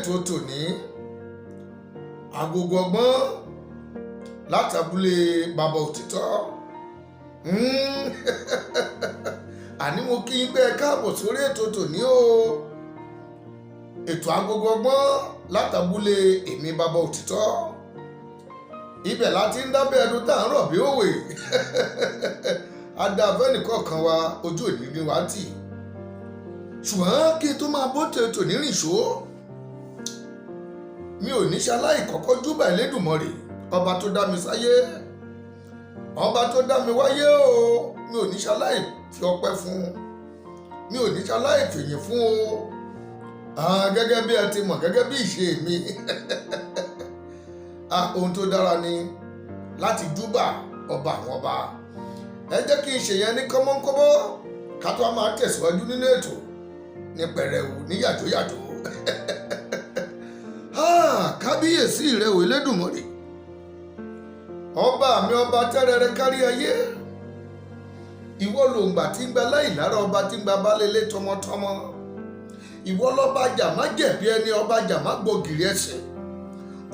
Ètò tòní, Agogo Ọgbọ́n látàbúlé Bàbá Òtítọ́. Àní mo kí yín pé ẹ káàbọ̀ sórí ètò tòní o, ètò Agogo Ọgbọ́n látàbúlé èmi Bàbá Òtítọ́. Ibẹ̀ láti ń dábẹ́ ẹdun tá à ń rọ̀ bí òwe. Adáfẹ́nìkọ̀ọ̀kan wa, ojú òní ni wàá tì. Ṣùgbọ́n kí n tó máa bó tètò nírìnṣó, mi ò ní ṣaláì kọ́kọ́ júbà Elédùmarè, ọba tó dá mi sáyé, ọba tó dá mi wáyé o. Mi ò ní ṣaláì fi ọpẹ́ fún, mi ò ní ṣaláì fìyìn fún o. Gẹ́gẹ́ bí ẹ ti mọ̀, gẹ́gẹ́ bí ìṣe mi, ohun tó dára ni láti júbà ọba àwọn ọba. Ẹ jẹ́ kí n ṣèyẹn ní kọ́mọ́nkọ́mọ́, ká tó a máa tẹ̀síwájú nínú ètò ní pẹ̀rẹ̀wù ní yàjóyàjó. Kábíyèsí rẹ ò, Elédùmarè, ọba mi, ọba tẹ́rẹrẹ kárí ayé. Ìwọ lòǹgbà tí ń gba láìlára, ọba tí ń gba balẹ̀lẹ̀ tọmọtọmọ. Ìwọ lọ́ba jàmá jẹ̀bi ẹni, ọba jàmá gbògìrì ẹsẹ̀,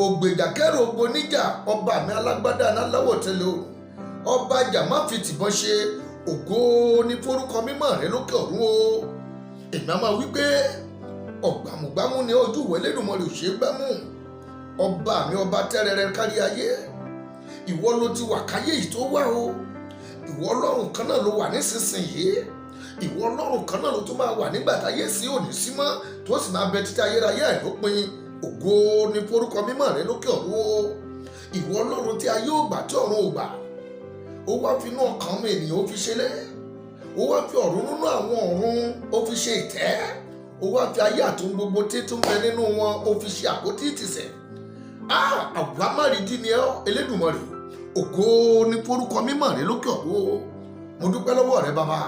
ògbèjà kẹrù ògbó níjà, ọba mi alágbádá aláwọ̀ tẹ́lẹ̀ òrùn, ọba jàmá fi tìbọn ṣe. Ògo ní forúkọ mímọ́ rẹ lókè ọ̀run o. Èmi á máa wí pé ọ̀gbàmùgbàmù ni ojú ìwé Elédùmarè ò ṣe é gbámú. Ọba mi, ọba tẹ́rẹrẹ kárí ayé, ìwọ ló ti wà káyé yìí tó wà o. Ìwọ Ọlọ́run kan náà ló wà nísinsìnyí, ìwọ Ọlọ́run kan náà ló tún máa wà nígbà táyé sí òní sí mọ́, tó sì máa bẹ títí ayérayé àìlópin. Ògo ní forúkọ mímọ́ rẹ lókè ọ̀run o. Ìwọ Ọlọ́run tí ayé ò gbà, tí ọ̀run ò gbà, ó wá fi inú ọkàn ọmọ ènìyàn, ó fi ṣẹlẹ̀, ó wá fi ọ̀run nínú àwọn ọ̀run, ó fi ṣe ìtẹ́, ó wá fi ayé àtún gbogbo tí tún bẹ nínú wọn, ó fi ṣe àpótí ìtìsẹ̀. Àwámárìdí ni ẹ́, Elédùmarè. Ògo ní forúkọ mímọ́ rẹ lókè ọ̀run o. Mo dúpẹ́ lọ́wọ́ rẹ, bàbá,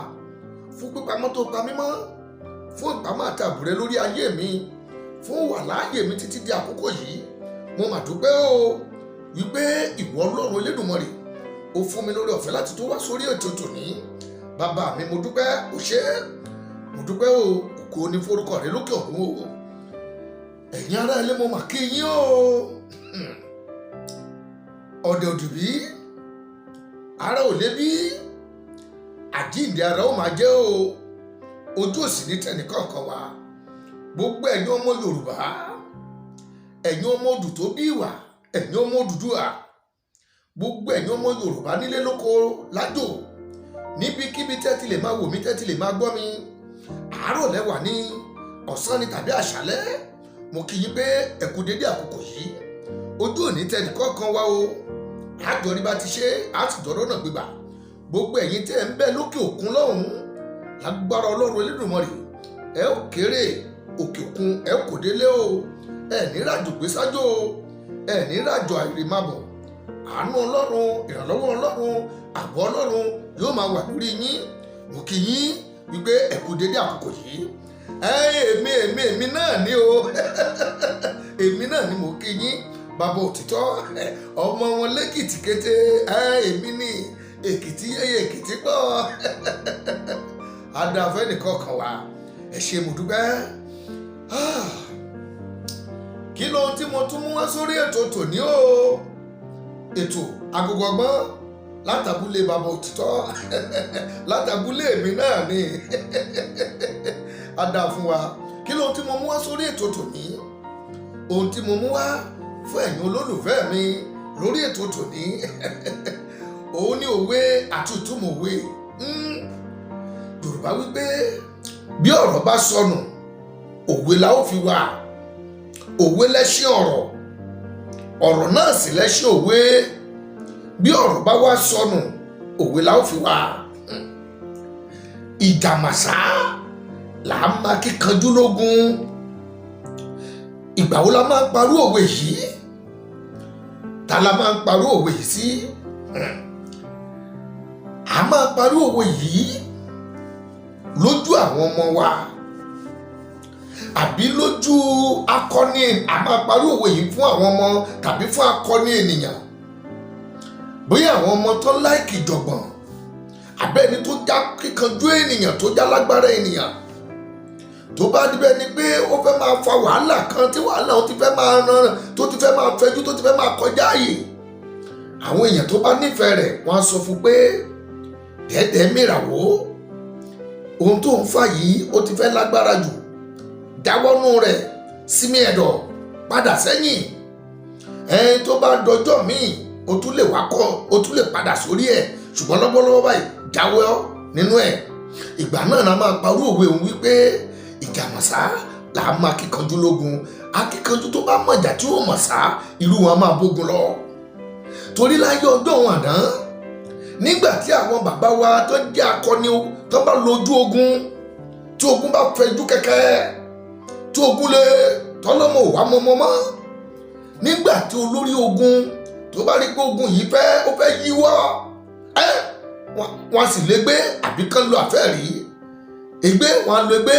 fún pípamọ́ tó pa mímọ́, fún ìpamọ́ àti ààbò rẹ lórí ayé mi, fún wàláàyè mi títí di àkókò yìí. Mo mà dúpẹ́ o wípé ìwọ Ọlọ́run Elédùmarè, ó fún mi lórí ọ̀fẹ́ láti tó wá sórí ètò tòní. Bàbá mi, mo dúpẹ́, o ṣé, mo dúpẹ́ o. Ògo ní forúkọ rẹ lókè ọ̀run o. Ẹ̀yin ará ilé, mo mà kí yín o. Ọ̀dẹ̀ òdìbí, ara ò lébi, àjíǹde ara ó máa jẹ́ o. Ojú òsì ní tẹnìkọ̀ọ̀kan wa. Gbogbo ẹ̀yin ọmọ Yorùbá, ẹ̀yin ọmọ odù tó bí ìwà, ẹ̀yin ọmọ Odùduwà, gbogbo ẹ̀yin ọmọ Yorùbá nílé lóko lájò, níbikíbi tẹ́ ti lè máa wò mí, tẹ́ ti lè máa gbọ́ mi, àárọ̀ lẹ́wà ní, ọ̀sán ni tàbí àṣálẹ́, mo kí yín pé ẹ kú dédé àkókò yìí. Ojú òní tẹnìkọ̀ọ̀kan wá o. Àjọrí bá ti ṣe àtìjọ́rọ́ náà gbégbà. Gbogbo ẹ̀yin tẹ́ ń bẹ lókè òkun lọ́hùn-ún, lágbára Ọlọ́run Elédùmarè, ẹ ó kéré òkè òkun, ẹ kò délé o. Ẹ ní ràjò gbé sájò o, ẹ ní ràjò àìrèmábọ̀. Àánú Ọlọ́run, ìrànlọ́wọ́ Ọlọ́run, ààbò Ọlọ́run yóò máa wà lórí yín. Mo kí yín wípé ẹ kú dédé àkókò yìí. Ẹ èmi náà ní o, èmi náà ni mo kí yín, Bàbá Òtítọ́, ọmọ wọn lẹ́kìtì kété. Ẹ èmi ní Èkìtì yẹyẹ, Èkìtì pọ̀. Adáfẹ́ nìkan kan wá. Ẹ ṣé, mo dúpẹ́. Kí lóhun tí mo tún mú wá sórí ètò tòní o, ètò Agogo Ọgbọ́n látàbúlé Bàbá Òtítọ́, látàbúlé èmi náà ni? A dáa fún wa. Kí lóhun tí mo mú wá sórí ètò tòní? Ohun tí mo mú wá fún ẹ̀yin olólùfẹ́ mi lórí ètò tòní, òun ní òwe àti ìtumọ̀ òwe. Yorùbá wípé bí ọ̀rọ̀ bá sọnù, òwe la ó fi wà. Òwe lẹ́ṣin ọ̀rọ̀, ọ̀rọ̀ náà sì lẹ́ṣin òwe. Bí ọ̀rọ̀ bá wá sọnù, òwe la ó fi wà. Ìjàmàṣá là á máa kíkanjú lógún. Ìgbà wo la máa ń parú òwe yìí? Ta la máa ń parú òwe yìí sí? A máa parú òwe yìí lójú àwọn ọmọ wa àbí lójú akọni. A máa parú òwe yìí fún àwọn ọmọ tàbí fún akọni ènìyàn, bóyá àwọn ọmọ tó like ìjọ̀gbọ̀n, àbẹ́ni tó já kíkanjú ènìyàn, tó já lágbára ènìyàn. Tó bá dibẹ̀ ni pé ó fẹ́ máa fa wàhálà kan, tí wàhálà ó ti fẹ́ máa ràn, tó ti fẹ́ máa fẹjú, tó ti fẹ́ máa kọjá àyè, àwọn èèyàn tó bá nífẹ̀ẹ́ rẹ̀, wọ́n á sọ fún pé, "Dẹ́dẹ́ mìràwó, ohun tó ń fà yìí, ó ti fẹ́ lágbára jù. Dáwọ́nú rẹ̀, sími ẹ̀dọ̀, padà sẹ́yìn." Ẹni tó bá dọjọ́ míì, o tún lè wá kọ́, o tún lè padà sórí ẹ̀, ṣùgbọ́n lọ́wọ́lọ́wọ́ báyìí, jáwọ́ nínú ẹ̀. Ìgbà náà la máa parú òwe òun wípé ìjàmọ̀sá là á máa kíkanjú lógun. Akíkanjú tó bá mọ̀jà tí ó mọ̀ sá, irú wọn máa bógun lọ. Torí láyé ọjọ́ òun àná, nígbà tí àwọn bàbá wa tó jẹ́ akọni tó bá lójú ogun, tí ogun bá fẹjú kẹ̀kẹ́, tí ogun lè tọ́lọ́mọ wà mọ́mọ́mọ́, nígbà tí olórí ogun tó bá rí pé ogun yìí fẹ́ ó fẹ́ yíwọ́ ẹ́, wọ́n sì lè gbé àbí kán lo àfẹ́rí ègbé, wọ́n á lo ègbé,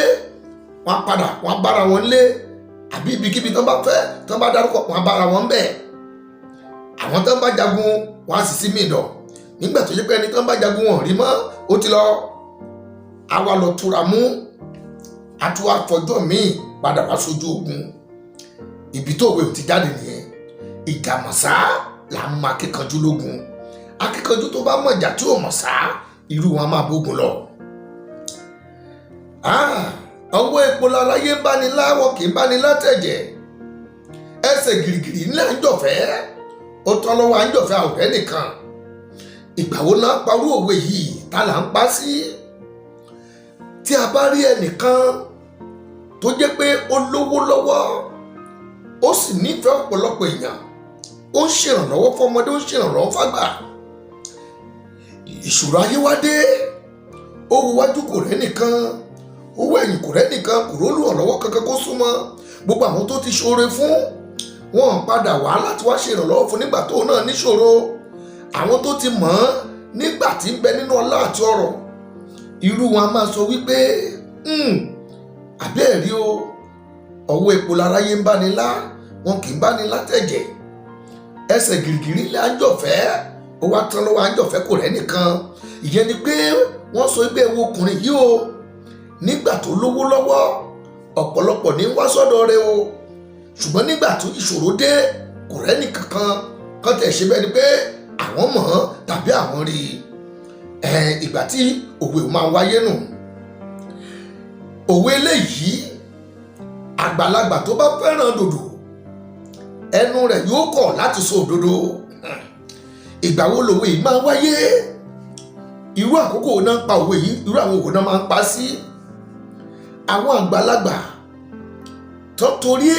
wọ́n á padà, wọ́n á bára wọn lé àbí ibikíbi tó bá fẹ́, tó bá dárúkọ, wọ́n á bára wọn bẹ́ẹ̀. Àwọn tó ń bá jagun, wọ́n á sì sí mí dọ̀. Nígbà tó yẹ pé ẹni tó ń bá jagun wọn rí mọ́, ó ti lọ, àwa lọ túra mú, àtúwà fọjọ́ míì padà wá sójú ogun. Ibi tó òwe ò ti jáde nìyẹn: ìjàmọ̀sá là ń máa kíkanjú lógun. Akíkanjú tó bá mọ̀jà tí ò mọ̀ sá, irú wọn máa bógun lọ. Ọwọ́ epo láráyé ń báni láwọ̀, kì í báni látẹ̀jẹ̀. Ẹsẹ̀ gìrìgìrì ńlẹ̀ ń jọ̀fẹ́, ó tán lọ́wọ́ à ń jọ̀fẹ́ àwòrẹ́ nìkan. Ìgbà wo náà parú òwe yìí? Ta là ń pa sí? Tí a bá rí ẹnìkan tó jẹ́ pé ó lówó lọ́wọ́, ó sì nífẹ̀ẹ́ ọ̀pọ̀lọpọ̀ èèyàn, ó ń ṣèrànlọ́wọ́ fọmọdé, ó ń ṣèrànlọ́wọ́ fágbà, ìṣòro ayé wá dé, ó wo wájú, kò rẹ́ nìkan, ó wo ẹ̀yìn, kò rẹ́ nìkan, kò rólùrànlọ́wọ́ kankan kó súnmọ́. Gbogbo àwọn tó ti ṣoore fún wọn padà wá láti wá ṣèrànlọ́wọ́ fún nígbà tóun náà níṣòro. Àwọn tó ti mọ̀ ọ́n nígbà tí ń bẹ nínú ọlá àti ọrọ̀, irú wọn a máa sọ wípé, "Àbẹ́ẹ̀rí o, ọwọ́ epo láráyé ń báni lá, wọn kì í báni látẹ̀jẹ̀. Ẹsẹ̀ gìrìgìrì ilẹ̀ àjọfẹ́, ó wá tán lọ́wọ́ àjọfẹ́, kò rẹ́ nìkan." Ìyẹn ni pé wọ́n sọ pé ewu ọkùnrin yìí o, nígbà tó lówó lọ́wọ́, ọ̀pọ̀lọpọ̀ ní wá sọ́dọ̀ rẹ̀ o, ṣùgbọ́n nígbà tó ìṣòro dé, kò rẹ́ nìkankan kan tẹ̀ ṣe bẹ́ẹ̀ ni pé àwọn mọ̀ ọ́n tàbí àwọn rí i. Ìgbà tí òwe máa wáyé nù. Òwe eléyìí, àgbàlagbà tó bá fẹ́ràn dòdò, ẹnu rẹ̀ yóò kọ̀ láti sọ òdodo. Ìgbà wo lòwe yìí máa wáyé? Irú àkókò náà ń pa òwe yìí? Irú àwọn òwe náà máa ń pa sí àwọn àgbàlagbà tó torí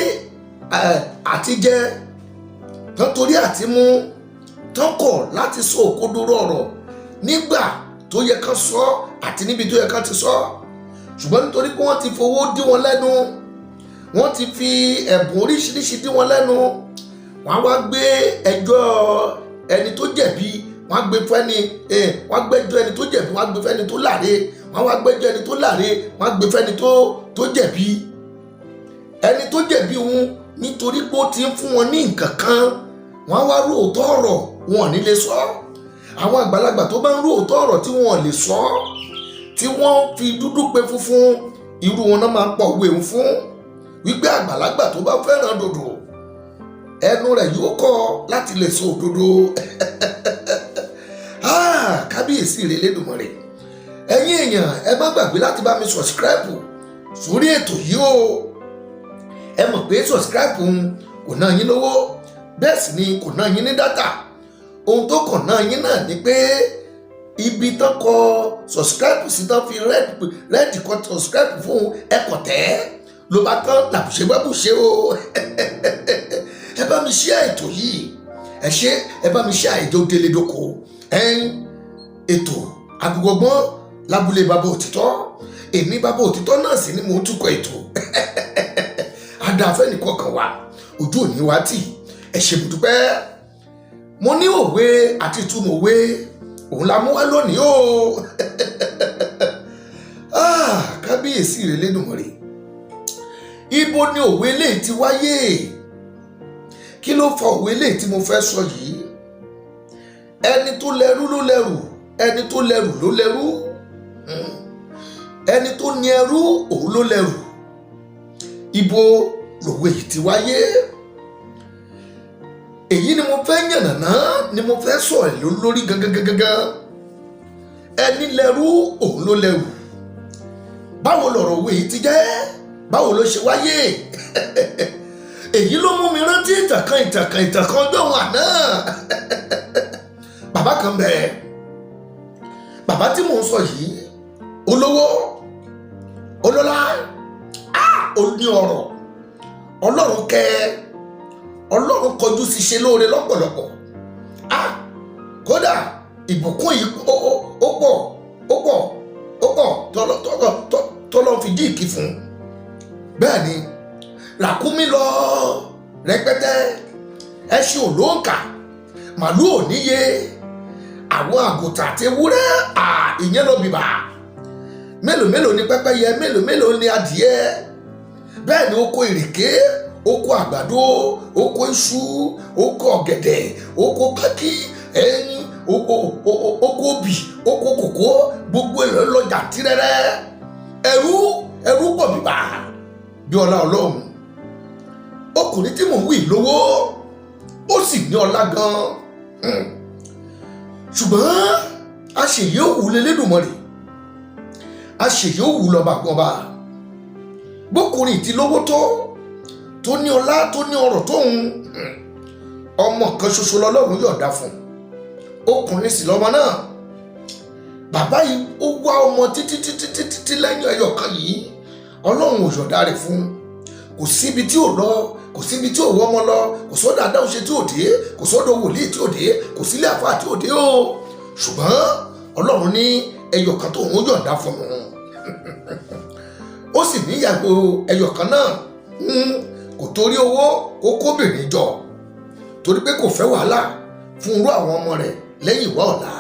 àti jẹ, tó torí àti mú, tó kọ̀ láti sọ òkodoro ọ̀rọ̀ nígbà tó yẹ kán sọ àti níbi tó yẹ kán ti sọ, ṣùgbọ́n nítorí pé wọ́n ti fowó dí wọn lẹ́nu, wọ́n ti fi ẹ̀bùn oríṣiríṣi dí wọn lẹ́nu, wọ́n á wá gbé ẹjọ́ ẹni tó jẹ̀bi, wọ́n á gbé fẹ́ni, wọ́n á gbẹ́jọ́ ẹni tó jẹ̀bi, wọ́n á gbé fẹ́ni tó láre. Wọ́n á wá gbẹ́jọ́ ẹni tó láre, wọ́n á gbé fẹ́ni tó jẹ̀bi. Ẹni tó jẹ̀bi òun, nítorí pé ó ti ń fún wọn ní nǹkan kan, wọ́n á wá rú òótọ́ ọ̀rọ̀, wọn ò ní lè sọ. Àwọn àgbàlagbà tó bá ń rú òótọ́ ọ̀rọ̀ tí wọn ò lè sọ, tí wọ́n fi dúdú pe funfun, irú wọn náà máa ń pọ̀ òwe òun fún wípé àgbàlagbà tó bá fẹ́ràn dòdò, ẹnu rẹ̀ yóò kọ̀ láti lè sọ òdodo. Kábíyèsí rẹ̀ Elédùmarè. Ẹ̀yin èèyàn, ẹ má gbàgbé láti bá mi subscribe sórí ètò yìí o. Ẹ mọ̀ pé subscribe ń kò ná yín lówó, bẹ́ẹ̀ sì ni kò ná yín ní data. Ohun tó kàn ná yín náà ni pé ibi tán kọ subscribe sí, tán fi red red kọ subscribe fún, ẹ kọ̀ tẹ́, ló bá tán, làbùṣe bá bùṣe o. Ẹ bá mi share ètò yìí, ẹ ṣe, ẹ bá mi share ètò délé dóko. Ẹn ètò Agogo Ọgbọ́n lábúlé Bàbá Òtítọ́, èmi Bàbá Òtítọ́ náà sì ni mò ń túkọ̀ ètò. Adáfẹ́ nìkan kan wà, ojú òní wá tì. Ẹ ṣé, mo dúpẹ́. Mo ní òwe àti ìtumọ̀ òwe òun la mú wá lónìí o. Kábíyèsí rẹ̀ Lédùmarè. Ibo ni òwe eléyìí ti wáyé? Kí ló fa òwe eléyìí tí mo fẹ́ sọ yìí? Ẹni tó lẹ́rú ló lẹ́rù, ẹni tó lẹ́rù ló lẹ́rú. Ẹni tó ní ẹrú, òun ló lẹ́rù. Ibo lòwe yìí ti wáyé? Èyí ni mo fẹ́ yànnàná, ni mo fẹ́ sọ̀rọ̀ lórí gangan gangan. Ẹni lẹ́rú, òun ló lẹ́rù. Báwo lọ̀rọ̀ òwe yìí ti jẹ́? Báwo ló ṣe wáyé? Èyí ló mú mi rántí ìtàn kan, ìtàn kan, ìtàn kan ọjọ́ òun àná. Bàbá kan bẹ̀, bàbá tí mò ń sọ yìí, olówó, olọ́lá, ó ní ọrọ̀. Ọlọ́run kẹ́, Ọlọ́run kọjú sí, ṣe lóore lọ́pọ̀lọpọ̀. Kódà ìbùkún yìí ó pọ̀, ó pọ̀, ó pọ̀ tọ́lọ́ fi díìkì fún. Bẹ́ẹ̀ ni ràkúnmí lọ rẹpẹtẹ, ẹṣin ò lóǹkà, màlúù ò níye, àwọn àgùntàn àti ewúrẹ́, ìyẹn ló bìbà. Mélòó mélòó ni pẹ́pẹ́yẹ, mélòó mélòó ni adìẹ. Bẹ́ẹ̀ ni oko ìrèké, oko àgbàdo, oko iṣu, oko ọ̀gẹ̀dẹ̀, oko kákí, ẹyin, oko obì, oko kòkó, gbogbo èrò lọ́jà tirẹ̀rẹ̀. Ẹrú, ẹrú pọ̀ bìbà bí ọlá Ọlọ́run. Ọkùnrin tí mò ń wí lówó, ó sì ní ọlá gan-an, ṣùgbọ́n àṣeyẹ òwú lélẹ́dùnmọ́rì, àṣeyẹ òwú lọ́ba gbọ́ba. Bókùnrin tí lówó tó ní ọlá, tó ní ọrọ̀ tóun, ọmọ kan ṣoṣo lọ́lọ́run yọ̀ọ̀dá fún. Ọkùnrin sì lọ́mọ náà. Bàbá yìí, ó wá ọmọ títí títí títí tí lẹ́yìn ẹyọ kan yìí, Ọlọ́run ò yọ̀ọ̀dá rẹ̀ fún. Kò síbi tí ò lọ, kò síbi tí ò wọ́ ọmọ lọ, kò sọ́dọ̀ adáhunṣe tí ò dé, kò sọ́dọ̀ wòlíì tí ò dé, kò sílé àfáà tí ò dé o. Ṣùgbọ́n Ọlọ́run ní ẹyọ kan tó ń yọ̀ǹda fún un, ó sì níyàwó ẹyọ kan náà. Kò torí owó kó kóbìnrin jọ, torí pé kò fẹ́ wàhálà fún irú àwọn ọmọ rẹ̀ lẹ́yìn ìwà ọ̀la.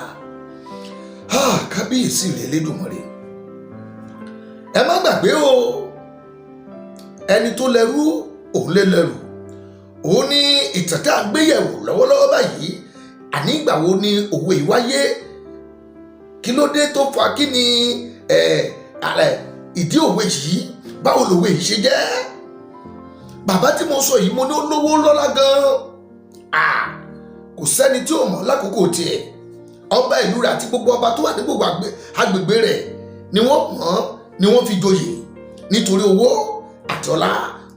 Kábíyèsí rẹ̀ Lédùmarè. Ẹ má gbàgbé o, ẹni tó lẹ́rú, òun lé lẹ́rù. Òun ní ìtàn tá a gbéyẹ̀wò lọ́wọ́lọ́wọ́ báyìí. Àní ìgbà wo ni òwe yìí wáyé? Kí ló dé tó fa? Kí ni ìdí òwe yìí? Báwo lòwe yìí ṣe jẹ́? Bàbá tí mo sọ yìí, mo ní ó lówó lọ́lá gan-an, kò sẹ́ni tí ò mọ̀ lákòókò tiẹ̀. Ọba ìlú rẹ̀ àti gbogbo ọba tó wà ní gbogbo agbègbè rẹ̀ ni wọ́n mọ̀, ni wọ́n fi joyè nítorí owó àti ọlá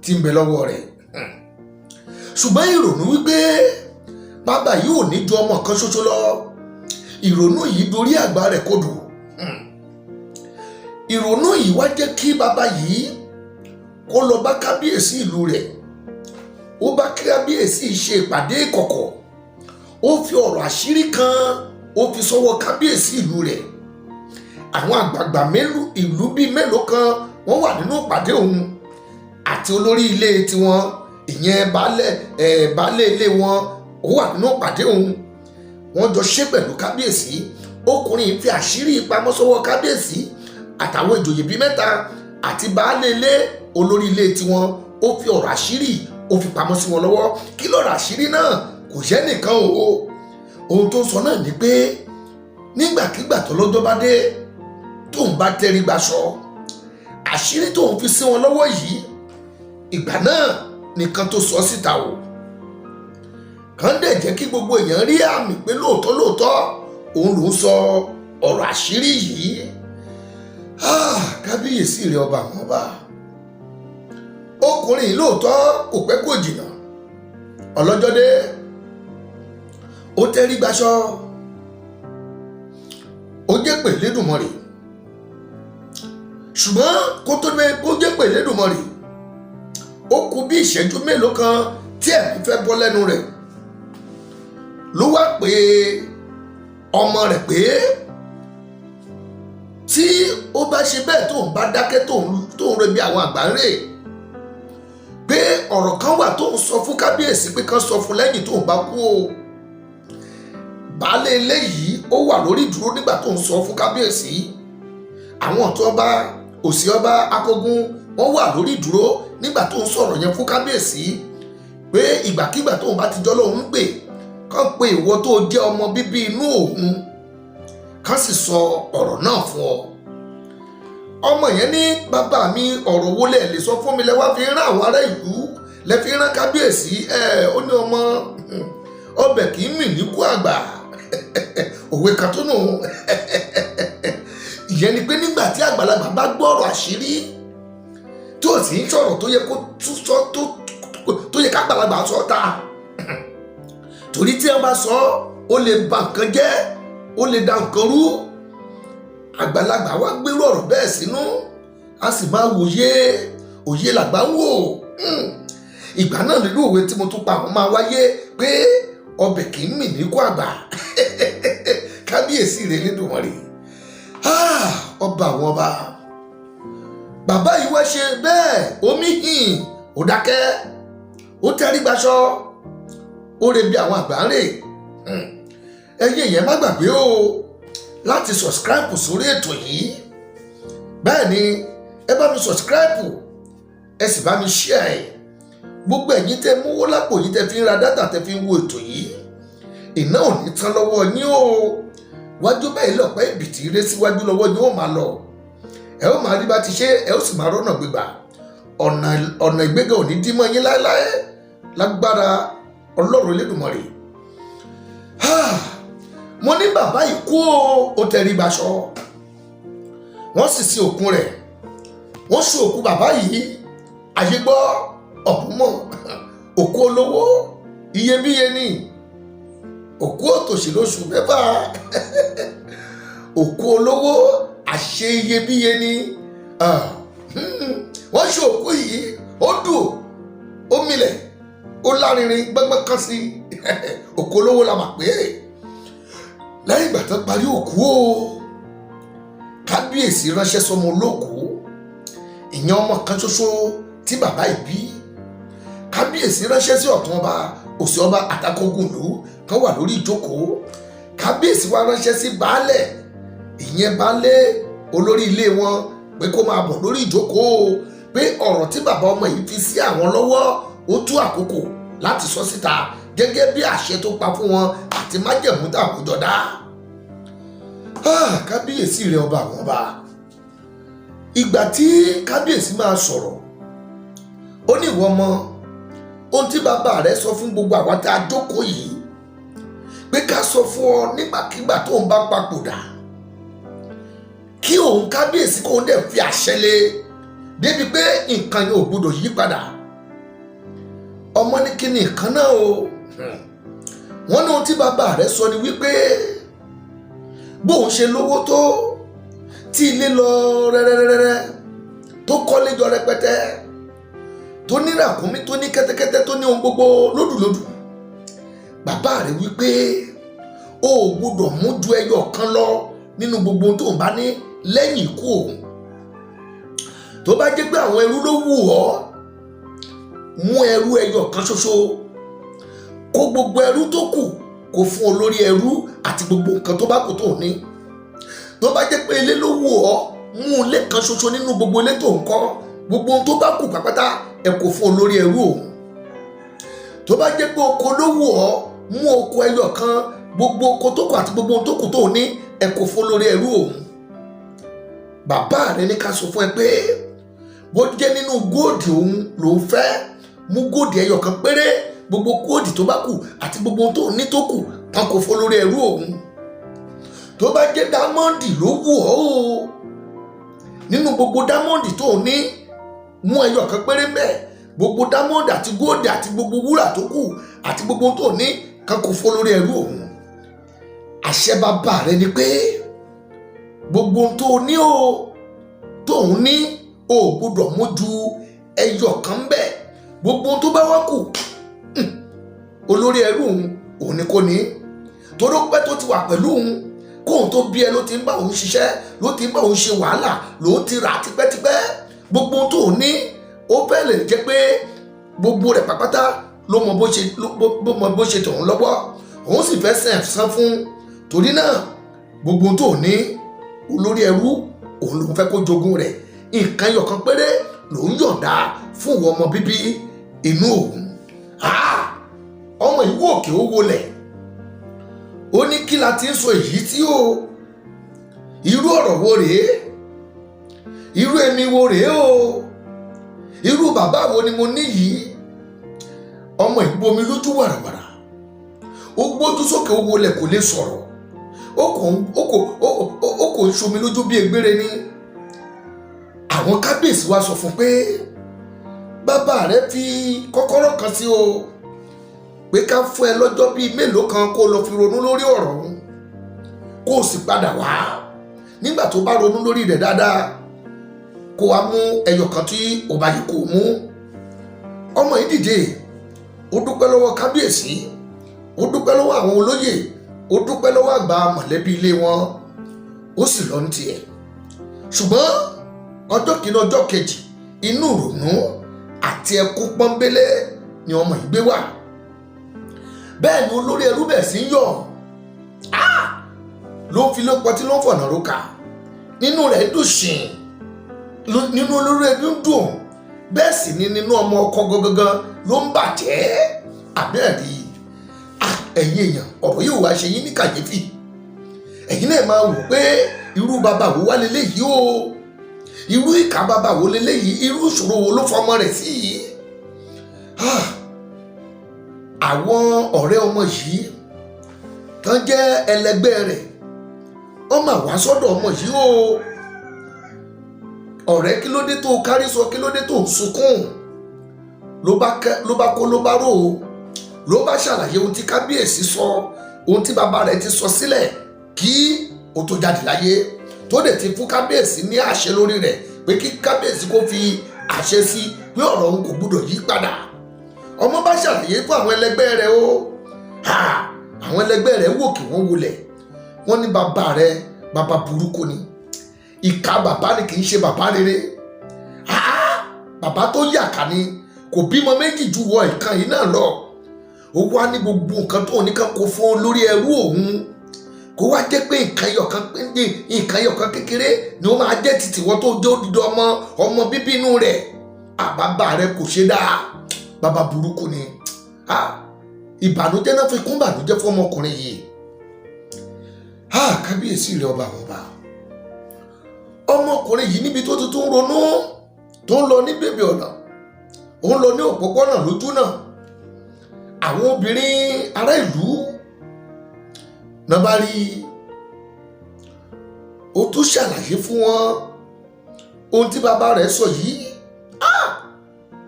tí ń bẹ lọ́wọ́ rẹ̀. Ṣùgbọ́n ìrònú wípé bàbá yìí ò ní ju ọmọ kan ṣoṣo lọ, ìrònú yìí dorí àgbà rẹ̀ kodò. Ìrònú yìí wá jẹ́ kí bàbá yìí kó lọ bá kábíyèsí ìlú rẹ̀. Ó bá kábíyèsí ṣe ìpàdé ìkọ̀kọ̀. Ó fi ọ̀rọ̀ àṣírí kan, ó fi sọ́wọ́ kábíyèsí ìlú rẹ̀. Àwọn àgbààgbà ìlú bíi mélòó kan, wọ́n wà nínú ìpàdé òun àti olórí ilé tiwọn, ìyẹn baálé ẹ̀, baálé ilé wọn, ó wà nínú ìpàdé òun. Wọ́n jọ ṣe pẹ̀lú kábíyèsí. Ọkùnrin fi àṣírí pamọ́ sọ́wọ́ kábíyèsí àtàwọn ìjòyè bíi mẹ́ta àti baálé ilé, olórí ilé tiwọn. Ó fi ọ̀rọ̀ àṣírí, ó fi pamọ́ sí wọn lọ́wọ́. Kí lọ̀rọ̀ àṣírí náà? Kò yẹ nìkan o. Ohun tó ń sọ náà ni pé nígbàkigbà tó lọ́jọ́ bá dé, tóun bá tẹ́rí gbaṣọ, àṣírí tóun fi sí wọn lọ́wọ́ yìí, ìgbà náà nìkan tó sọ síta o, kàn dẹ̀ jẹ́ kí gbogbo èèyàn rí àmì pé lóòótọ́ lóòótọ́ òun ló ń sọ ọ̀rọ̀ àṣírí yìí. Kábíyèsí rẹ̀ ọba àwọn ọba. Ọkùnrin yìí lóòótọ́, kò pẹ́ kò jìnnà, ọlọ́jọ́ dé, ó tẹ́rí gbaṣọ, ó jẹ́ pé Lédùmarè. Ṣùgbọ́n kó tó dé kó jẹ́ pé Lédùmarè, ó kù bí ìṣẹ́jú mélòó kan tí ẹ̀mí fẹ́ bọ́ lẹ́nu rẹ̀, ló wá pé ọmọ rẹ̀ pé tí ó bá ṣe bẹ́ẹ̀, tóun bá dákẹ́, tóun rebi àwọn àgbà ń rè, pé ọ̀rọ̀ kan wà tóun sọ fún kábíyèsí pé kán sọ fún lẹ́yìn tóun bá kú o. Baálé ilé yìí, ó wà lórí ìdúró nígbà tóun sọ fún kábíyèsí. Àwọn ọ̀tún ọba, òsì ọba, akógun, wọ́n wà lórí ìdúró nígbà tóun sọ̀rọ̀ yẹn fún kábíyèsí, pé ìgbàkigbà tóun bá ti jọ́ lóun ń pè kán, pé ìwọ tó jẹ́ ọmọ bíbí inú òun, kán sì sọ ọ̀rọ̀ náà fún ọ. Ọmọ yẹn ní, "Bàbá mi, ọ̀rọ̀ wo lẹ̀ lè sọ fún mi lẹ wá fi rán àwọn ará ìlú, lẹ fi rán kábíyèsí ẹ?" Ó ní, "Ọmọ, ọbẹ̀ kì í mì níkù àgbà." Òwe kan tó nù ìyẹn ni pé nígbà tí àgbàlagbà bá gbọ́rọ̀ àṣírí tí ò sì ń sọ̀rọ̀ tó yẹ kó tún sọ, tó yẹ kágbàlagbà sọ ta, torí tí wọ́n bá sọ, ó lè ba nǹkan jẹ́, ó lè da nǹkan rú. Àgbàlagbà wá gbérú ọ̀rọ̀ bẹ́ẹ̀ sínú, a sì máa wòye. Òye làgbà ń wò. Ìgbà náà nínú òwe tí mo tún pa àwọn máa wáyé pé ọbẹ̀ kì í mì níkù àgbà. Kábíyèsí rẹ̀ Elédùmarè, ọba àwọn ọba. Bàbá yìí wá ṣe bẹ́ẹ̀, omi hìn, ó dákẹ́, ó tẹrí gbaṣọ, ó re bí àwọn àgbà ń rè. Ẹ̀yin èèyàn, má gbàgbé o láti subscribe sórí ètò yìí. Bẹ́ẹ̀ ni, ẹ bá mi subscribe, ẹ sì bá mi share ẹ̀. Gbogbo ẹ̀yin tẹ́ mówó lápò yìí, tẹ́ fi ń ra data, tẹ́ fi ń wo ètò yìí, iná ò ní tán lọ́wọ́ yín o. Wájú báyìí lọ̀pẹ́ ìbìtì ré síwájú lọ́wọ́ yín ó máa lọ. Ẹ ó máa rí bá ti ṣe, ẹ ó sì máa rọ́nà gbégbà. Ọ̀nà ìgbéga ò ní dí mọ́ yín láéláé lágbára Ọlọ́run Elédùmarè. Mo ní bàbá yìí kú o, ó tẹrí gbaṣọ, wọ́n sì sin òkú rẹ̀. Wọ́n sin òkú bàbá yìí, àyè gbọ́ ọ̀bùn mọ̀. Òkú olówó iyebíye ni, òkú òtòṣì lóṣù 6. Òkú olówó àṣẹ iyebíye ni. Wọ́n ṣe òkú yìí, ó dùn, ó milẹ̀, ó lárinrin gbẹ́ngbẹ́ng kan sí. Òkú olówó la mà pé. Lẹ́yìn ìgbà tó parí òkú o, kábíyèsí ránṣẹ́ sọmọ olóòkú, ìyẹn ọmọ kan ṣoṣo tí bàbá yìí bí. Kábíyèsí ránṣẹ́ sí ọ̀tún ọba, òsì ọba àtàkógùn ìlú kan wà lórí ìjókòó. Kábíyèsí wa ránṣẹ́ sí baálẹ̀, ìyẹn baálé olórí ilé wọn, pé kó máa bọ̀ lórí ìjókòó, pé ọ̀rọ̀ tí bàbá ọmọ yìí fi sí àwọn lọ́wọ́, ó tú àkókò láti sọ síta gẹ́gẹ́ bí àṣẹ tó pa fún wọn àti májẹ̀mú táwọn jọ dá. Kábíyèsí rẹ, ọba àwọn ọba. Ìgbà tí kábíyèsí máa sọ̀rọ̀, ó ní, "Ìwọ ọmọ, ohun tí bàbá rẹ sọ fún gbogbo àwa tá a jókòó yìí pé ká sọ fún ọ nígbàkigbà tó ń bá papòdà, kí òun kábíyèsí kóun dẹ̀ fi àṣẹ lé débi pé nǹkan yẹn ò gbọdọ̀ yí padà." Ọmọ ní, "Kí ni nǹkan náà o?" Wọ́n ní ohun tí bàbá rẹ̀ sọ ni wípé bóun ṣe lówó tó, tí ilé lọ rẹ́rẹ́rẹ́rẹ́, tó kọ́lé jọ rẹpẹtẹ, tó ní ràkúnmí, tó ní kẹ́tẹ́kẹ́tẹ́, tó ní ohun gbogbo lódùlódù, bàbá rẹ̀ wípé o ò gbọdọ̀ mú ju ẹyọ kan lọ nínú gbogbo ohun tó ń bá ní lẹ́yìn ikú òun. Tó bá jẹ́ pé àwọn ẹrú ló wù ọ́, mú ẹrú ẹyọ kan ṣoṣo, kó gbogbo ẹrú tó kù kó fún olórí ẹrú àti gbogbo nǹkan tó bá kù tó ní. Tó bá jẹ́ pé ilé ló wù ọ́, mú ilé kan ṣoṣo nínú gbogbo ilé tó ń kọ́, gbogbo ohun tó bá kù pápátá, ẹ kó fún olórí ẹrú òun. Tó bá jẹ́ pé oko ló wù ọ́, mú oko ẹyọ kan, gbogbo oko tó kù àti gbogbo ohun tó kù tó ní, ẹ kó fún olórí ẹrú òun. Bàbá rẹ ní ká sọ fún ẹ pé bó jẹ́ nínú góòdì òun lòún fẹ́, mú góòdì ẹyọ kan péré, gbogbo góòdì tó bá kù àti gbogbo ohun tó ní tó kù kan, kó fún olórí ẹrú òun. Tó bá jẹ́ diamond ló wù ọ́ o, nínú gbogbo diamond tó ní, mú ẹyọ kan péré mẹ́, gbogbo diamond àti góòdì àti gbogbo wúrà tó kù àti gbogbo ohun tó ní kan, kó fún olórí ẹrú òun. Àṣẹ bàbá rẹ ni pé gbogbo ohun tó ní o, tóun ní, o ò gbọ́dọ̀ mú ju ẹyọ kan bẹ́ẹ̀. Gbogbo ohun tó bá wá kù, olórí ẹrú òun, òun ni kò ní, torí ó pẹ́ tó ti wà pẹ̀lú òun. Kóun tó bí ẹ ló ti ń bá òun ṣiṣẹ́, ló ti ń bá òun ṣe wàhálà, lòun ti rà á tipẹ́tipẹ́. Gbogbo ohun tó ní, ó fẹ́ lè jẹ́ pé gbogbo rẹ̀ pápátá ló mọ bó ṣe tòun lọ́wọ́, òun sì fẹ́ sẹ̀ san fún. Torí náà, gbogbo ohun tó ní, olórí ẹrú òun lòun fẹ́ kó jogún rẹ̀. Nǹkan ẹyọ̀kan péré lòun yọ̀ǹda fún ìwọ ọmọ bíbí inú òun. Ọmọ ìwú òkè ó wọlẹ̀, ó ní, "Kí la ti ń sọ èyí tí o? Irú ọ̀rọ̀ wo rèé?" Irú èmi wo rèé o? Irú bàbá wo ni mo ní yìí? Ọmọ ìbomi lójú wàràwàrà, ó gbójú sókè, ó wọlé, kò lè sọ̀rọ̀, ó kò ń ṣomi lójú bí egbére ní. Àwọn kábíyèsí wa sọ fún pé bàbá rẹ fi kọ́kọ́rọ́ kan sí o, pé ká fún ẹ lọ́jọ́ bíi mélòó kan kó o lọ fi ronú lórí ọ̀rọ̀ ọ̀hún, kó o sì padà wá nígbà tó bá ronú lórí rẹ̀ dáadáa, kó wa mú ẹyọ kan tí ò bá yẹ kó o mú. Ọmọ yìí dìde, ó dúpẹ́ lọ́wọ́ kábíyèsí, ó dúpẹ́ lọ́wọ́ àwọn olóyè, ó dúpẹ́ lọ́wọ́ àgbà mọ̀lẹ́bí ilé wọn, ó sì lọ ní tiẹ̀. Ṣùgbọ́n ọjọ́ kìíní, ọjọ́ kejì, inú ìrònú àti ẹkún pọ́nbélé ni ọmọ yìí gbé wà. Bẹ́ẹ̀ ni olórí ẹrú bẹ̀ sí ń yọ̀, ló ń fi ló pọtí, ló ń fọ̀nà rókà, nínú rẹ̀ dùn ṣìn, nínú olórí ẹrú ń dùn. Bẹ́ẹ̀ sì ni nínú ọmọ ọkọ gangan ló ń bàjẹ́. Àbẹ́ẹ̀rí ẹ̀yin èèyàn, ọ̀rọ̀ yóò wá ṣe yín ní kàyéfì. Ẹ̀yin náà máa wò pé irú bàbá wo wá leléyìí o? Irú ìkà bàbá wo leléyìí? Irú ìṣòro wo ló fọmọ rẹ̀ sí yìí? Àwọn ọ̀rẹ́ ọmọ yìí tán jẹ́ ẹlẹgbẹ́ rẹ̀, wọ́n máa wá sọ́dọ̀ ọmọ yìí o. Ọ̀rẹ́, kí ló dé tó kárí sọ? Kí ló dé tó ń sunkún? Ló bá kó, ló bá rò ó, ló bá ṣàlàyé ohun tí kábíyèsí sọ, ohun tí bàbá rẹ̀ ti sọ sílẹ̀ kí ó tó jáde láyé, tó dẹ̀ ti fún kábíyèsí ní àṣẹ lórí rẹ̀, pé kí kábíyèsí kó fi àṣẹ sí pé ọ̀rọ̀ òun kò gbúdọ̀ yí padà. Ọmọ bá ṣàlàyé fún àwọn ẹlẹgbẹ́ rẹ̀ o. Àwọn ẹlẹgbẹ́ rẹ̀ wò kí wọ́n wọlẹ̀, wọ́n ní bàbá rẹ̀, bàbá burúkú ni, ìkà bàbá ni, kì í ṣe bàbá rere. Bàbá tó yàkà ni, kò bímọ méjì ju wọ ìkan yìí náà lọ. Ó wá ní gbogbo nǹkan tó ní kan kó fún lórí ẹrú òun, kó wá jẹ́ pé nǹkan ẹyọkan kékeré ni ó máa jẹ́ títí wọ́n tó jẹ́ odidi ọmọ ọmọ bíbí inú rẹ̀. Àbábà rẹ̀ kò ṣe dáa, bàbá burúkú ni. Ìbànújẹ́ náà fi kún ìbànújẹ́ fún ọmọkùnrin yìí. Kábíyèsí rẹ̀, ọba àwọn ọba. Ọmọkùnrin yìí, níbi tó ti tún ronú, tó ń lọ ní bèbè ọ̀nà, ó ń lọ ní òpópónà lójú náà, àwọn obìnrin ará ìlú náà bá rí i. Ó tún ṣàlàyé fún wọn ohun tí bàbá rẹ̀ sọ yìí.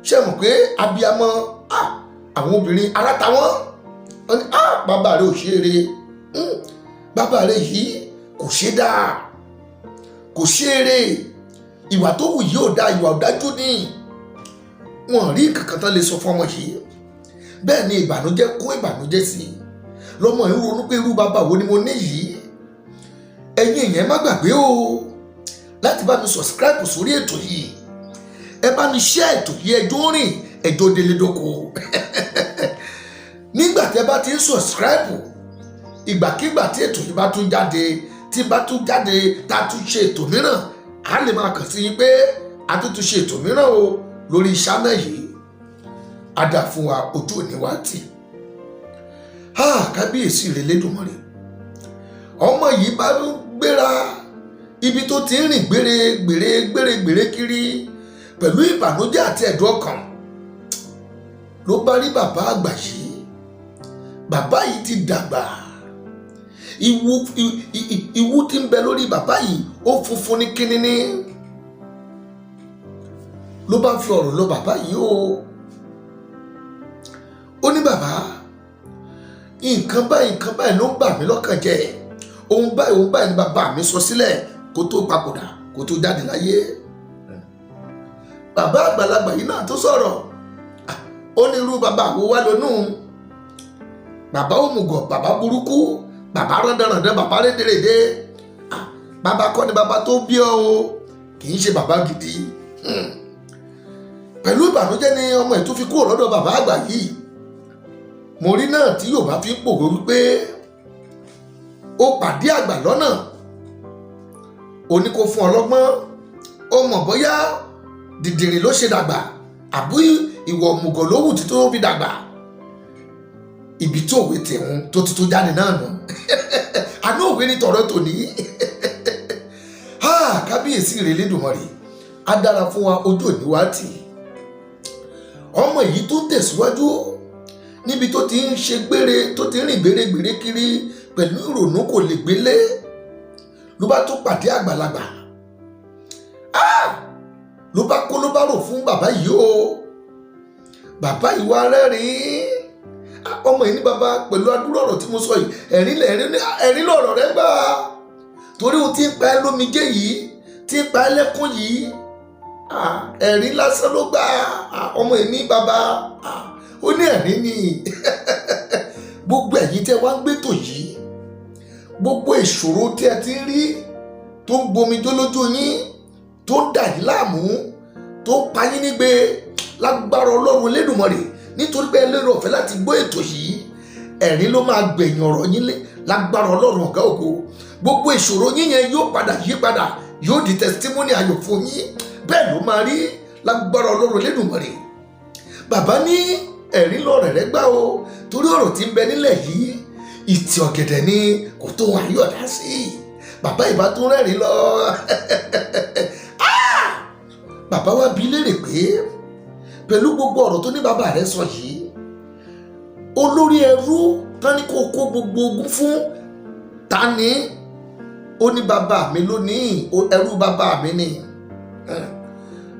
Ṣe mọ̀ pé abiyamọ àwọn obìnrin ara ta wọ́n. Wọ́n ní bàbá rẹ̀ ò ṣe eré, bàbá rẹ̀ yìí kò ṣe dáa, kò ṣe eré, ìwà tó wù yìí ò dáa, ìwà ọ̀dájú ni. Wọn rí nǹkan kan tán lè sọ fún ọmọ yìí. Bẹ́ẹ̀ ni ìbànújẹ́ kún ìbànújẹ́ sí i lọ́mọ yìí ronú pé irú bàbá wo ni mo ní yìí? Ẹ̀yin èèyàn, má gbàgbé o láti bá mi subscribe sórí ètò yìí. Ẹ bá mi share ètò yìí, ẹjọ́ rìn, ẹjọ́ délé dóko. Nígbà tẹ́ bá ti ń subscribe, ìgbàkigbà tí ètò yìí bá tún jáde, tí bá tún jáde, tá a tún ṣe ètò mìíràn, á lè máa kàn sí yín pé a tún tún ṣe ètò mìíràn o lórí channel yìí. Á dà fún wa, ojú òní wa tì. Kábíyèsí rẹ̀ lẹ́dùnmọ́rẹ́. Ọmọ yìí bá ń gbéra ibi tó ti ń rìn gbére gbére gbére gbére kiri pẹ̀lú ìbànújẹ́ àti ẹ̀dùn ọkàn, ló bá rí bàbá àgbà yìí. Bàbá yìí ti dàgbà, ìwú tí ń bẹ lórí bàbá yìí, ó funfun ní kínníní. Ló bá fi ọ̀rọ̀ lọ bàbá yìí o. Ó ní, "Bàbá, nǹkan báyìí, nǹkan báyìí ló ń bà mí lọ́kàn jẹ́. Ohun báyìí, ohun báyìí ni bàbá mi sọ sílẹ̀ kó tó papòdà, kó tó jáde láyé." Bàbá àgbàlagbà yìí náà tó sọ̀rọ̀, ó ní irú bàbá wo wá lónú? Bàbá òmùgọ̀, bàbá burúkú, bàbá rándanràndan, bàbá rédèrèdè. Bàbá kọ́ ni bàbá tó bí ọ o, kì í ṣe bàbá gidi. Pẹ̀lú ìbànújẹ́ ni ọmọ ẹ̀ tó fi kúrò lọ́dọ̀ bàbá àgbà yìí. Mo rí náà tí Yorùbá fi ń pòwe wípé ó pàdé àgbà lọ́nà, ó ní kó fún ọ lọ́gbọ́n, ó mọ̀ bóyá dìdìrìn ló ṣe dàgbà àbí ìwọ̀ òmùgọ̀ ló wù títí ó fi dàgbà. Ibi tí òwe tẹ̀hún tó ti tó jáde náà nù, àná òwe ní tọ̀rọ̀ tòní. Kábíyèsí rẹ̀ lẹ́dùnmọ̀rì. Á dára fún wa, ojú òní wa tì. Ọmọ yìí tó tẹ̀síwájú níbi tó ti ń ṣe gbére, tó ti ń rìn gbèrègbèrè kiri pẹ̀lú ìrònú, kò lè gbélé, ló bá tún pàdé àgbàlagbà. Ló bá kó, ló bá rò fún bàbá yìí o. Bàbá yìí wá rẹ́rìn-ín. Ọmọ yìí ní, "Bàbá, pẹ̀lú adúrò ọ̀rọ̀ tí mo sọ yìí, ẹ̀rín lẹ̀rín, ẹ̀rín lọ̀rọ̀ rẹ gbà, torí o ti ń pa ẹ́ lómijé yìí, tí ń pa ẹ́ lẹ́kún yìí, ẹ̀rín lásán ló gbà." Ọmọ yìí ní, "Bàbá," ó ní, "ẹ̀rín ni." Gbogbo ẹ̀yin tẹ́ wá ń gbẹ́tò yìí, gbogbo ìṣòro tí ẹ ti ń rí tó ń gbomijó lójú yín, tó ń dà yín láàmú, tó ń pa yín nígbe, lágbára Ọlọ́run Elédùmarè, nítorí pé ẹ lérò ọ̀fẹ́ láti gbọ́ ètò yìí, ẹ̀rín ló máa gbẹ̀yìn ọ̀rọ̀ yín lé lágbára Ọlọ́run ọ̀gá ògo. Gbogbo ìṣòro yín yẹn yóò padà yí padà, yóò di testimony ayọ̀ fún yín. Bẹ́ẹ̀ ló máa rí lágbára Ọlọ́run Elédùmarè. Bàbá ní ẹ̀rín lọ́rẹ̀ rẹ gbá o, torí ọ̀rọ̀ tí ń bẹ nílẹ̀ yìí, ìtì ọ̀gẹ̀dẹ̀ ni, kò tó wọn àyọ̀dá sí. Bàbá ìbá tún rẹ́rìn lọ. Bàbá wa bi léèrè pé pẹ̀lú gbogbo ọ̀rọ̀ tó ní bàbá rẹ̀ sọ yìí, olórí ẹrú tán ní kó kó gbogbo ogun fún ta ni? Ó ní, "Bàbá mi lónìí, ẹrú bàbá mi ni."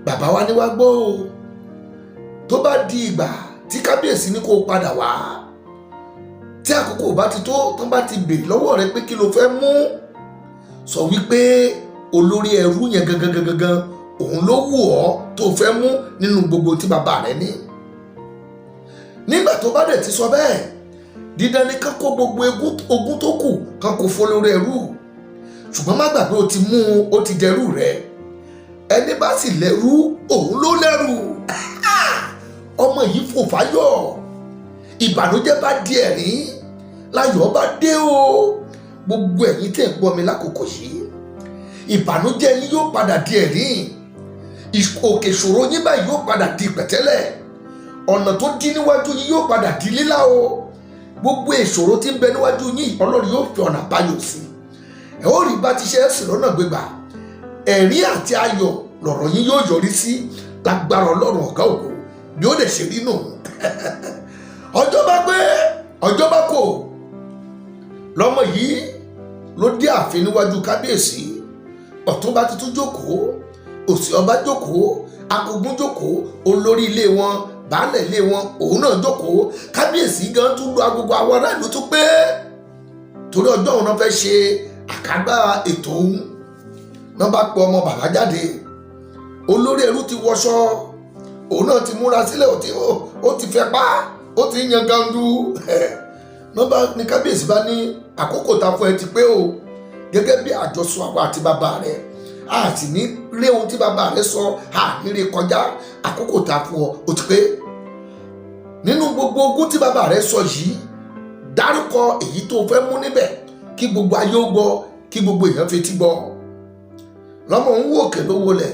Bàbá wa ní, "Wá gbọ́ o, tó bá di ìgbà tí kábíyèsí ní kó padà wá, tí àkókò bá ti tó, tó bá ti béèrè lọ́wọ́ rẹ pé kí ló fẹ́ mú, sọ wípé olórí ẹrú yẹn gangan gangan gangan òun ló wù ọ́ tó fẹ́ mú nínú gbogbo tí bàbá rẹ ní. Nígbà tó bá dẹ̀ ti sọ bẹ́ẹ̀, dídán ní ká kó gbogbo ogún tó kù kán kó fún olórí ẹrú. Ṣùgbọ́n má gbàgbé, o ti mú un, ó ti dẹrú rẹ. Ẹni bá sì lẹ́rú, òun ló lẹ́rù." Ọmọ yìí fò fáyọ̀. Ìbànújẹ́ bá di ẹ̀rín, láyọ̀ bá dé o. Gbogbo ẹ̀yin tẹ̀ ń gbọ́ mi lákòókò yìí, ìbànújẹ́ yín yóò padà di ẹ̀rín. Òkè ìṣòro yín báyìí yóò padà di pẹ̀tẹ́lẹ̀. Ọ̀nà tó dí níwájú yín yóò padà di lílà o. Gbogbo ìṣòro tí ń bẹ níwájú yín, Ọlọ́run yóò fi ọ̀nà àbáyọ sí. Ẹ ó rí bá ti ṣe é sì lọ́nà gbégbà. Ẹ̀rín àti ayọ̀ lọ̀rọ̀ yín yóò yọrí sí lágbára Ọlọ́run ọ̀gá ògo, bí ó lè ṣe rí nù. Ọjọ́ bá pé, ọjọ́ bá kò, lọ́mọ yìí ló dé ààfin níwájú kábíyèsí. Ọ̀túnba tuntun jókòó, òsì ọba jókòó, akógun jókòó, olórí ilé wọn, baálẹ̀ ilé wọn, òun náà jókòó. Kábíyèsí gan tún lu agogo, àwọn ará ìlú tún pé, torí ọjọ́ òun náà fẹ́ ṣe àkágbá ètò òun náà. Bá pe ọmọ bàbá jáde. Olórí ẹrú ti wọṣọ, òun náà ti múra sílẹ̀, ó ti fẹ́ pa, ó ti yan gandu náà. Bá ní kábíyèsí bá ní, "Àkókò ta fún ẹ ti pé o, gẹ́gẹ́ bí àjọsọ àwa àti bàbá rẹ. A sì ní rí ohun tí bàbá rẹ sọ, a ní rí kọjá. Àkókò ta fún ọ, ó ti pé. Nínú gbogbo ogún tí bàbá rẹ sọ yìí, dárúkọ èyí tó fẹ́ mú níbẹ̀, kí gbogbo ayé ó gbọ́, kí gbogbo èèyàn fetí gbọ́." Lọ́mọ ń wò òkè ló wọlẹ̀,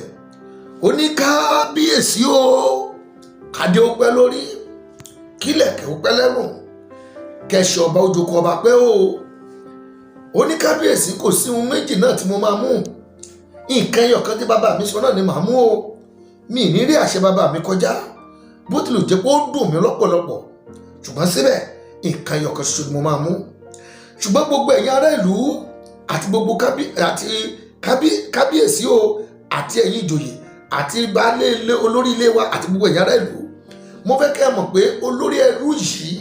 ó ní, "Kábíyèsí o, kádé ó pẹ́ lórí, kílẹ̀kẹ̀ ó pẹ́ lẹ́rùn, kẹsì ọba ojoko ọba pẹ́ o." Ó ní, "Kábíyèsí, kò sí ohun méjì náà tí mo máa mú. Nǹkan ẹyọ kan tí bàbá mi sọ náà ni màá mú o. Mi ní rí àṣẹ bàbá mi kọjá. Bó tilẹ̀ jẹ́ pé ó dùn mí lọ́pọ̀lọpọ̀, ṣùgbọ́n síbẹ̀, nǹkan ẹyọ kan ṣoṣo ni mo máa mú. Ṣùgbọ́n gbogbo ẹ̀yin ará ìlú àti gbogbo kábí àti kábí kábíyèsí o, àti ẹ̀yin ìjòyè, àti baálé ilé, olórí ilé wa, àti gbogbo ẹ̀yin ará ìlú, mo fẹ́ kẹ́ ẹ mọ̀ pé olórí ẹrú yìí,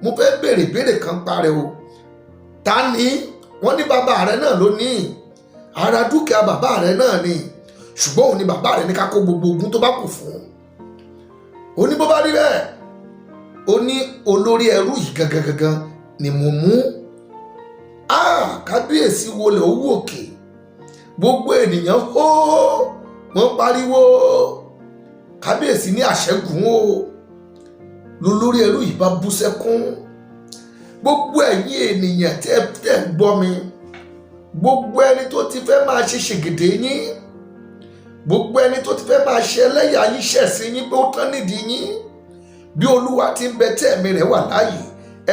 mo fẹ́ béèrè béèrè kan parẹ́ o. Ta ni?" Wọ́n ní, "Bàbá rẹ náà ló ní ara dúkìá bàbá rẹ náà ni, ṣùgbọ́n òun ni bàbá rẹ ní ká kó gbogbo ogún tó bá kù fún." Ó ní, "Bó bá rí bẹ́ẹ̀," ó ní, "olórí ẹrú yìí gangan gangan ni mo mú." Ah, kábíyèsí wọlé, owó òkè, gbogbo ènìyàn hó, wọ́n pariwo. Kábíyèsí ní àṣẹgùn o. Lólórí ẹrú yìí bá bú sẹ́kún. Gbogbo ẹ̀yin ènìyàn tẹ́ tẹ́ ń gbọ́ mi, gbogbo ẹni tó ti fẹ́ máa ṣe ṣègèdè yín, gbogbo ẹni tó ti fẹ́ máa ṣe ẹlẹ́yà yín, ṣẹ̀sín yín pé ó tán nídìí yín, bí Olúwa ti ń bẹ tẹ́ẹ̀mí rẹ̀ wà láàyè,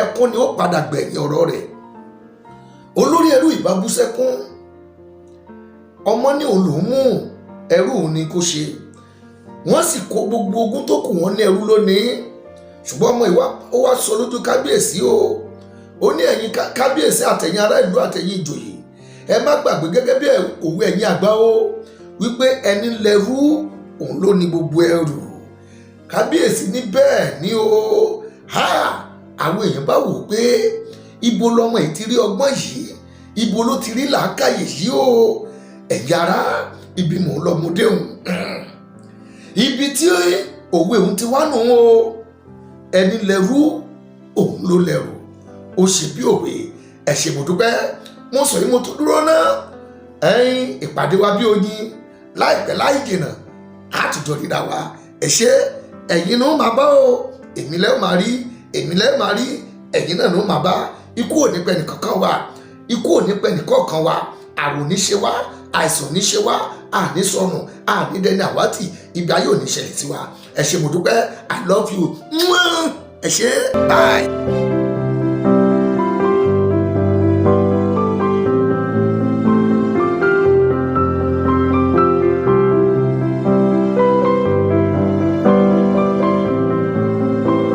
ẹkún ni ó padà gbẹ̀yìn ọ̀rọ̀ rẹ̀. Olórí ẹrú ìbá bú sẹ́kún. Ọmọ ní òun lòún mú. Ẹrú òun ni kó ṣe. Wọ́n sì kó gbogbo ogún tó kù, wọ́n ní ẹrú lónìí. Ṣùgbọ́n ọmọ ìwà ó wá sọ lójú kábíyèsí o. Ó ní, "Ẹ̀yin kábíyèsí, àtẹ̀yin ará ìlú, àtẹ̀yin ìjòyè, ẹ má gbàgbé gẹ́gẹ́ bí òwe ẹ̀yin àgbà o, wípé ẹni lẹ́rú òun ló ní gbogbo ẹrù." Kábíyèsí ní bẹ́ẹ̀ ni o. Ha, àwọn èèyàn bá wò pé ibo lọmọ yìí ti rí ọgbọ́n yìí, ibo ló ti rí làákàyè yìí o? Ẹ̀yin ará, ibi mò ń lọ mo déhùn, ibi tí òwe òun ti wá nù o. Ẹni lẹ́rú òun ló lẹ́rù. Ó ṣe bí òwe. Ẹ ṣé, mo dúpẹ́. Mo sọ yìí, mo tún dúró ná. Ẹ̀yin, ìpàdé wa bí oyin láìpẹ́ láì jìnnà, àtijọ́ ríra wa. Ẹ ṣé. Ẹ̀yin ló máa bá o, èmi lẹ́ máa rí, èmi lẹ́ máa rí, ẹ̀yin náà ló máa bá. Ikú ò ní pẹ́ nìkankan wa, ikú ò ní pẹ́ nìkọ̀ọ̀kan wa. Àrùn ní ṣe wá, àìsàn ní ṣe wá, àní sọnù, àní dẹni àwátì. Ibi ayé ò ní ṣẹlẹ̀ sí wa. Ẹ ṣé, mo dúpẹ́. I love you. Ẹ ṣé, bye.